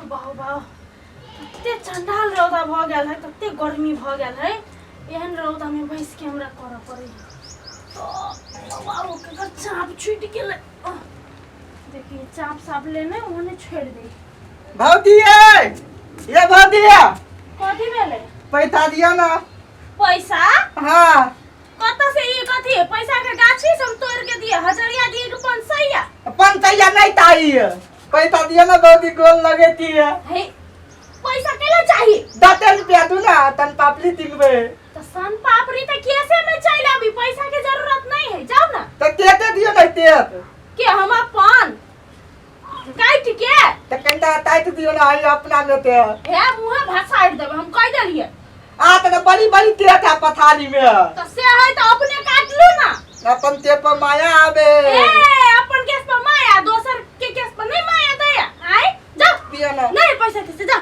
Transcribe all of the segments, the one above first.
बाहु बाहु, तते चंडाल रौदा भऽ गेल है, तते गर्मी भऽ गेल है। एहन रौदामे बैस के हमरा करऽ पड़ै है। तो बाबू, केकर चाप छूटि गेलै? अह, देखिए, चाप साप लेने ओने छोड़ि दे। भौजी ये, ये भौजी, कथी भेलै? पैसा दियो ना। पैसा? हाँ। कतऽ से? ई कथी है? पैसा के गाछी से हम तोड़ के दिए? हजरिया दिए कि पंचसैया? पंचैया नहीं ताई, पैसा दियो ना भौजी, गोल लगे दिए। हे, पैसा केला चाही? 10 रुपया दू ना, तन पापड़ी दिलबे। तो सन पापड़ी तो कैसे में चल अभी, पैसा के जरूरत नहीं है, जाओ ना। तो तेते दियो ना तेत। के हम अपन काट के? तो कंटा टाइट दियो ना, आई अपना में ते। हे, मुंह भसाड़ देबे, हम कह देलिए। आ तो बड़ी बड़ी तेत है पथारी में। तो से है तो अपने काट लू ना। अपन ते पर माया आबे। ए, अपन केस पर माया, दोसर के केस पर नहीं माया दया। आय जाओ। दियो ना। नहीं पैसा कैसे जा,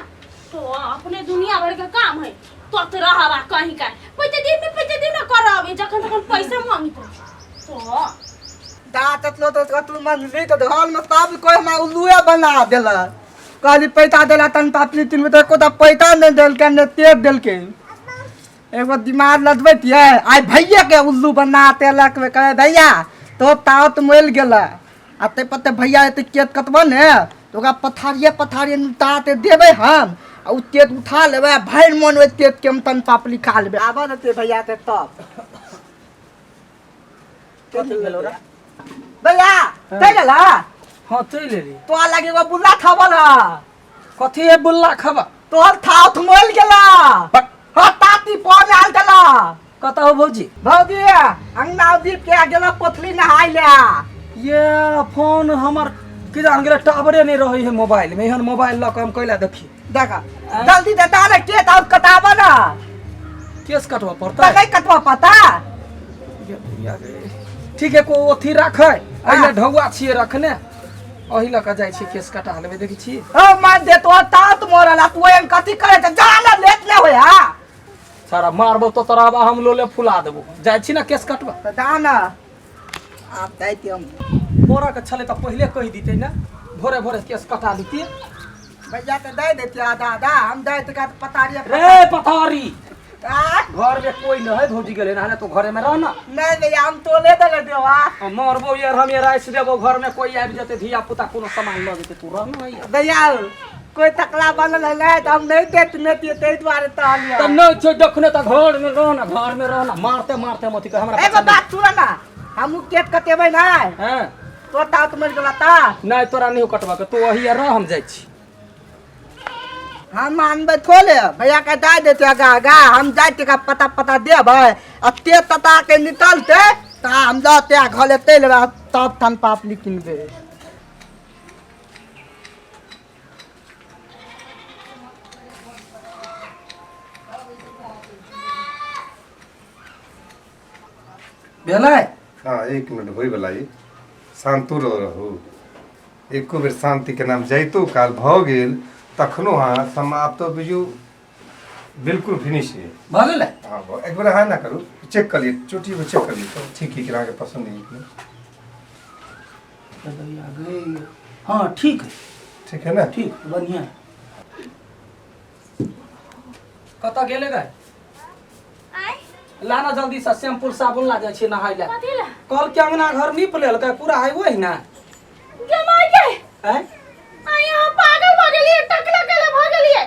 तो अपने दुनिया भर के काम है तो तो रहबा कहीं का पैसा दिन में, पैसा दिन में करब, जखन तखन पैसा मांगित रह तो। दाँत तलो तो तू मंजली तो घर में सब कोई हमरा उल्लुए बना देला। कहली पैसा देला तन पापली तीन बजे को, तो पैसा नहीं देलके ने तेज देलके। एगो दिमाग लदबैत ये आइ भैया के उल्लू बना तेलक में। कहे भैया तो तावत मरि गेला आ ते पते भैया एते केत कटबऽ ने तऽ ओकरा पथारिये पथारिये नुता देबै हम आ उ तेत उठा लेबै आ भरि मोन ओहि तेत के हम तन पापली खा लेबै। आबऽ देतै भैया के तब। कथी भेलो रे? भैया, चलि गेला? हाँ, चलि एली। तोरा लगे एगो बुल्ला खबर है। कथी है बुल्ला खबर? तोहर थाउथ मरि गेला। बक। हाँ, ताती पर आयल गेला। कतऽ हो भौजी? भौजी अंगना दीप के गेला पोथली नहाय ले। ये फोन हमर की जान गेलै, टावरे नहि रहै है मोबाइल में। एहन मोबाइल लऽ कऽ हम कैला देखी। देख, जल्दी देता रे के ताउत कटाबऽ ना। केस कटबऽ पड़तै? तऽ नहि कटबऽ पता। ठीक है, को अथी राखै एहि ढौआ छियै रखने, एहि लऽ कऽ जाइ छियै, केस कटा लेबै। देखै छी। ओ मान दे तो तात मरल आ तू एहन कथी करे छ? जा ना, लेट ना होय। हा। सारा मारबो तो तोरा आब हम लोले फुला देबो। जाइ छी ना केस कटबा। तऽ जा ना, आब जाइते हम। बोरा के छलै तऽ पहिले कहि दितै ने, भोरे भोरे केस कटा लितियै। भैया तऽ दे देते आधा आधा, हम दे देते पता रे। रे पथारी। आ? घर में कोई न है, भौजी गेले नहाले, तो घरे में रह ना। नहीं भैया, हम तोले देले देवा। हम मरबो यार, हम ये राइस देबो, घर में कोई आबि जेतै, धिया पुता कोनो सामान लऽ जेतै, तू रह ना यार। भैया, कोई तकला बनल है नहीं तो हम नहीं देत नहीं दिए, ताहि दुआरे कहलियै। तऽ नहि छै देखने, तऽ घर में रह ना, घर में रह ना। मारते मारते मथी के हमरा एगो पता बात सुन ना, हम केक कटेबै नहीं? नहीं। हैं? तो तात मरि गेला ता। नहि, तोरा नहि कटबा के, तू वही रह, हम जाइ छी। हम मानबै थोड़े, भैया के दे देते आगा आगा, हम जाय के पता पता देबै आ ते तता के निकलते तऽ हम जते घर एते लेबै, तब थन पापली किनबै। भेलै? हाँ, एक मिनट होय वाला। ई शांतो रहू, एको बेर शांति के नाम जाइतो काल भऽ गेल तखनो। हाँ, समाप्त तो बुझू बिल्कुल फिनिश है। भऽ गेलै? हाँ, एक बेर अहाँ ना करू, चेक कर लिए, चोटी में चेक कर लिए तो ठीक है कि अहाँके पसंद है कि नहीं। गई। हाँ, ठीक है। ठीक है ना? ठीक, बढ़िया। कतऽ गेलै गए? आय? लाना जल्दी से शैम्पू साबुन, ला जाइ छी नहाय ला। कथी ला? कल के अंगना घर नीप लेलकै पूरा है वही ना। गे माय गे। हैं? आय, अहाँ पागल भऽ गेलियै? टकला केला भऽ गेलियै?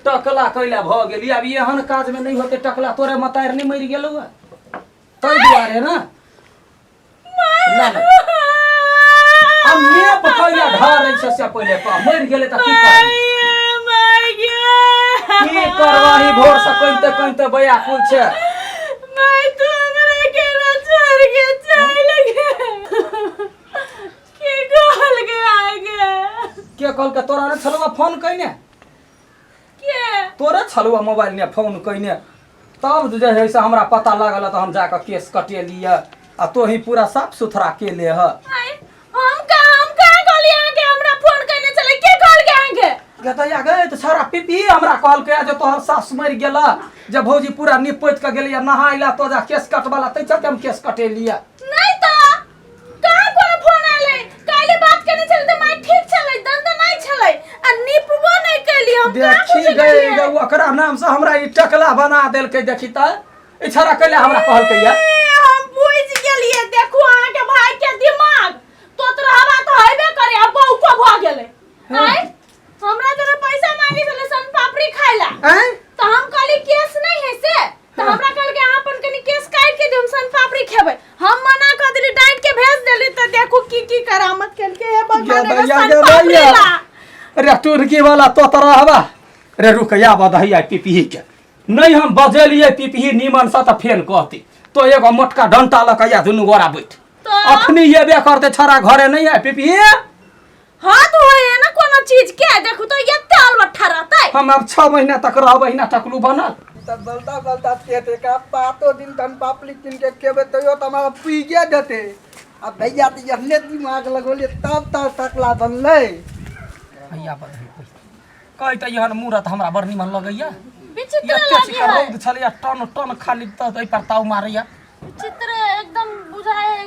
टकला कैला भऽ गेली? आब एहन काज में नहीं होते टकला। तोरे मतार नहीं मरि गेलौ है ताहि दुआरे ना। ला ना। अब नेप कैला ढारै छै से पहिले कह। मरि गेलै तऽ की करबी? माय गे। की करबही? भोर से कनिते कनिते बयाकुल छै। माय, तू हमरा केना छोड़ के चल गे? के कहल गे आगे? के कहलकै? तोरा ने छलौ फोन कइने। के? तोरे छलौ मोबाइल ने फोन कइने, तब जे है से हमरा पता लागल तऽ हम जाकऽ केस कटेलियै आ तोही पूरा साफ सुथरा केले ह। आय, हम कहाँ कहलियै अहाँके हमरा फोन कयने छलै? के कहलकै अहाँके? गतैया गए तऽ छौड़ा पीपी हमरा कहलकै जे तोहर सास मरि गेल, जे भौजी पूरा नीप पोति कऽ गेलैया नहाय ला, तो जा केस कटबला, तै चलते हम केस कटेलियै। नहीं तऽ कहाँ कोनो फोन आले? काल्हि बात केने छलै तऽ माय ठीक छलै, दंद नहीं छलै आ निपबो नहीं। बुझि गए गेलियै। गए ओकरा नाम से हमरा ई टकला बना देलकै देखी त ई छड़ा कैला हमरा कहलकै या ए, हम बुझि गेलियै। देखू अहाँके भाई के दिमाग तोतरहवा तऽ हेबे करे, आ बौको भऽ गेलै। आँय, हमरा जरे पैसा मांगे छलै सन पापड़ी खाय ला, आँय? तऽ हम कहली केस नहीं है से, तऽ हमरा कहलकै अहाँ अपन कनी केस काटि के दियौ, हम सन पापड़ी खेबै। हम मना कऽ देली, डांट के भेज देली। तऽ देखू की की करामत केलकै। हे भगवान, एगो गे सन दैया, पापड़ी दैया। ला। रे टुरकी वाला तोतरहवा रे, रुक आब दहिया पिपही के नहीं हम बजेलिए पिपही नीमन से तऽ फेन कहती तो एगो मोटका डंटा लऽ के या दुनू गोरा बैठ तऽ अखनी एबे करते छड़ा घरे नहीं है पिपही। हाँ तो है ना कोनो चीज के, देखू तो एते अलवट्ठा रहतै। हम अब 6 महीना तक रहबै ना टकलू बनल। तब बोलता बोलता कहते का पातो दिन तन पापड़ी किन के खेबे तैयो तो हमारा पीगे देते। अब भैया तो यहने दिमाग लगौलिए तब तब टकला बनलै। भैया बधाई कहै तऽ एहन मूरत हमरा बड़ निमन लगैया। विचित्र एते लगी चिकर है। रौद छलैया टन टन खाली तऽ एहि पर ताव मारैया। विचित्र एकदम बुझाए।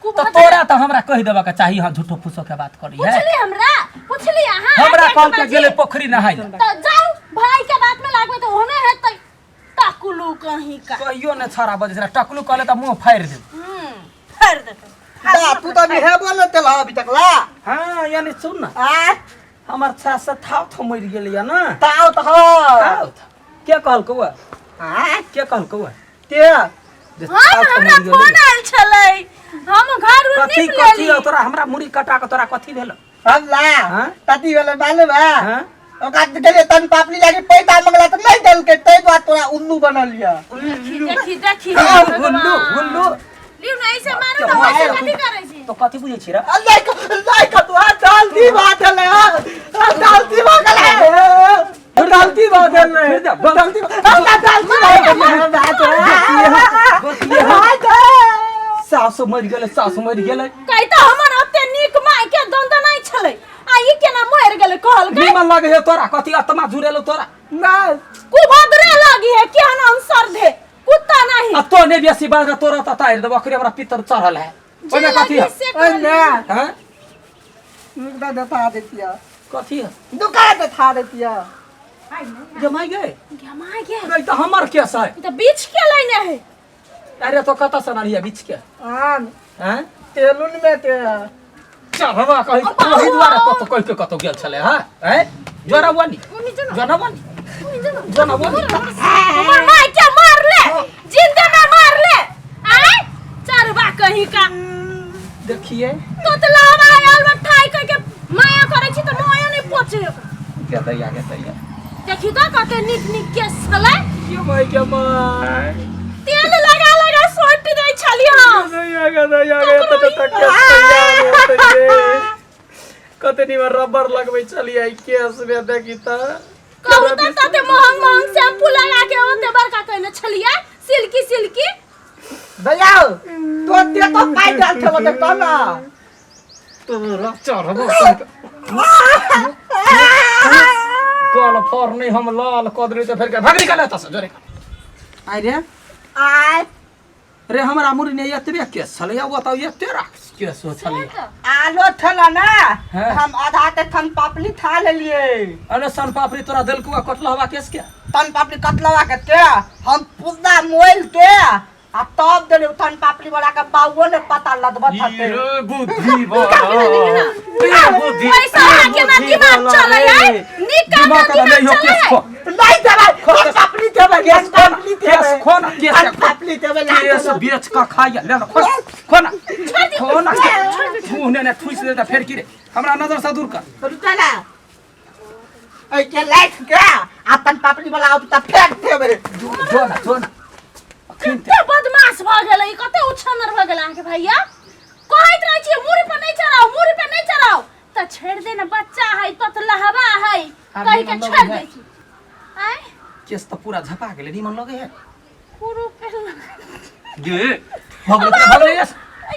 तऽ तोरा तऽ हमरा कहि देबऽ के चाही, हाँ, झूठो फूसो के बात करी है। पूछली हमरा? पूछली अहाँ? हमरा अहाँके कहल के बाजी? गेलै पोखरी नहाय लए। तऽ जाउ, भाई के बात में लागबै तऽ ओहने हेतै। टकलू कहीं का। कहियो ने छड़ा बजै छलै टकलू कहले तऽ मुँह फाड़ि देब। फाड़ि देतै। दा तू तो अभी है बोल तेल अभी तक ला। हाँ, यानी सुन ना। आ हमर सास से थाव थो मरि गेलैया ना। ताव तो थाव थो। के कहलकौ आ के कहलकौ के जे हाँ, थाव थो हमरा मरि फोन गेलै? आयल छलै, हम घर उर कथी नीप कथी लेली। तोरा हमरा मुड़ी कटा के तोरा कथी भेल? हम ला। हाँ? तती वाला मालूम है? हाँ? ओकरा गेलियै तन पापड़ी लागी पैसा मंगला तऽ नहि देलकै, ताहि दुआरे तोरा उल्लू बनल यऽ। देखी देखी। हाँ, उल्लू उल्लू। लिउ ने, ऐसे मारू तऽ वैसे कथी करै छी? तो कथी बुझै छी रे? लाइक लाइक तू आ डालती बात है आ डालती बात है, डालती बात है, डालती आ डालती बात है। सासु मरि गेलै, सासु मरि गेलै। कहि तऽ हमर ओते नीक माय के दंद नहि छलै आ ई केना मरि गेलै कहलकै। निमन लगे है तोरा? कथी आत्मा जुड़ेलो तोरा? नहीं। कुभद्रे लगी है, केहन अंसर दे कुत्ता नहीं। आ तो नहीं बेसी बाज तोरा त तारि देबो, अखरे हमरा पितर चढ़ल है। जे ओहिमे कथी लगी है? से ओए कर। ना। हैं? नुकदा देखा देतिया। कथी है? दुकान देखा देतिया। जमाई गए। गमाय गेल। नहीं तऽ हमर केस है। ई तऽ बीच के लाइने है। अरे तो कतऽ से आनलियै बीच के? आन। हैं? तेलुन में ते। चढ़वा कहि ओहि दुआरे कतौ कहि के कतौ गेल छलै। हँ, हैं, जोरा बनी जोरा बनी जोरा बनी। हमर माय के मारले, जिंदे में मारले। आय चरवा कहीं का। देखिए। तोतला आयल बठाई कह के माया करै छी तऽ माया नहीं पचे। के दैया के दैया। देखी तऽ कते नीक नीक केस छलै। के माय के माय। तेल लगा लगा सोट दै छली हम। दैया के दैया के त त केस तैयार कते निमन रबर लगबै छलियै केस में, देखी त। कहू तऽ तते महंग महंग शैम्पू लगा के ओते बड़का कहने छलियै, सिल्की सिल्की। भैया तो ते तो पाइ डाल छलो देखतो ना। तोरा चढ़बो कल फर नहीं हम लाल कऽ देली तऽ फेर के भाग निकाल एतऽ से जोरे। आइ रे आइ। रे हमरा मुड़ी ने एतबे केस छलै, बताउ, एते रास केस छलै। आलो छला ना। हाँ। हम आधा ते थन पापड़ी खा लेलिए। अरे सन पापड़ी तोरा देलकौ आ कटलहवा केस के? थन पापड़ी कटलवा के ते हम पूरा मोइल के आ तब देले थन पापड़ी वाला के बाउओ ने पता लदबत हते। रे बुद्धि वाला रे बुद्धि। पैसा के ना दिमाग चलै है, नीक काम दिमाग ना नहीं दिमाग हो चलै केस है। खो। नहीं देबै, थन पापड़ी देबै, थन पापड़ी केस देबै। खो ना, केस थन पापड़ी देबै। केस बेच कऽ खाइया ले ना, खो ना, खो ना खो ना। मुँह ने ने ठुसि दे तऽ फेर की रे, हमरा नजर से दूर कर। रुका, ऐ के लाइट के आ तन पापड़ी वाला आउ त फेंक देबै। जो ना, जो ना अखन। कते बदमाश भऽ गेलै ई, कते उछन्नर भऽ गेलै अहाँके भैया। कहैत रहै छियै मुड़ी पर नहीं चढ़ाओ, मुड़ी पर नहीं चढ़ाओ, तऽ छोड़ि दे ने, बच्चा है, ततलहबा है कहि के छोड़ि दै छी। आँय? केस तऽ पूरा झपा गेलै, निमन लगे है। कुरु पे गे भऽ गेलै तोरा, भऽ गेलै, यस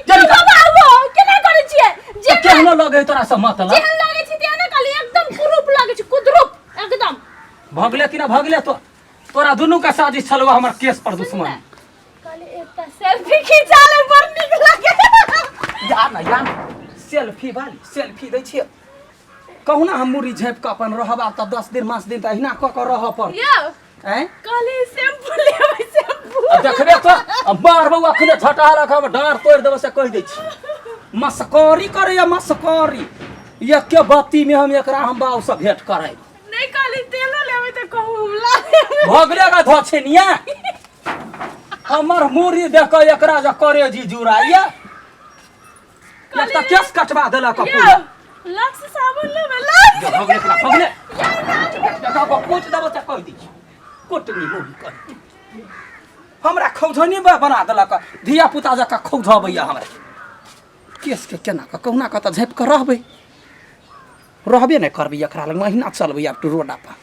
चल निकल। बाबू, केना करै छियै जे केहनो लगे है तोरा सब मतलब? जेहन लगै छै तेहने कहली, एकदम कुरूप लगै छै, कुदरूप एकदम। भऽ गेलै कि ना भऽ गेलै? तो तोरा दुनू का साजिश छलौ हमर केस पर दुश्मन। कहली एकटा सेल्फी खिंचा ले, बड़ नीक लगे। जा ना, जा ना, सेल्फी वाली सेल्फी दै छियै। कहुना हम मुड़ी झाँपि कऽ अपन रहब आब तऽ 10 दिन मास दिन तऽ अहिना कऽ कऽ रहऽ पड़त। यौ। आँय? कहली शैम्पू लेबै, शैम्पू। आ देखबे तऽ आ मारबौ अखने झटा रखब, डाँर तोड़ि देबौ से कहि दै छी। मस्करी करैया मस्करी। एके बत्तीमे हम एकरा हम बाबूसँ भेंट करायब। नहि, कहली तेलो लेबै तऽ कहू, हम ला देबै। भऽ गेलै गा धोछनिया। हमर मुड़ी देख कऽ एकरा जे करेजी जुड़ाइया, एक तऽ केस कटवा देलक यौ, पूरा। लक्स साबुन लेबै, लक्स। भऽ गेलै एकरा, भऽ गेलै। देखा कऽ कोच देबो से कहि दै छी। कोटनी मुड़ी कहि हमरा खौझनी बना देलक, धिया पुता जकाँ खौझबैया हमरा। केसके केना कऽ कहुना कऽ तऽ झाँपि कऽ रहबै, रहबे नहि करबै एकरा लग, अहिना चलबै आब टू रोडा पर।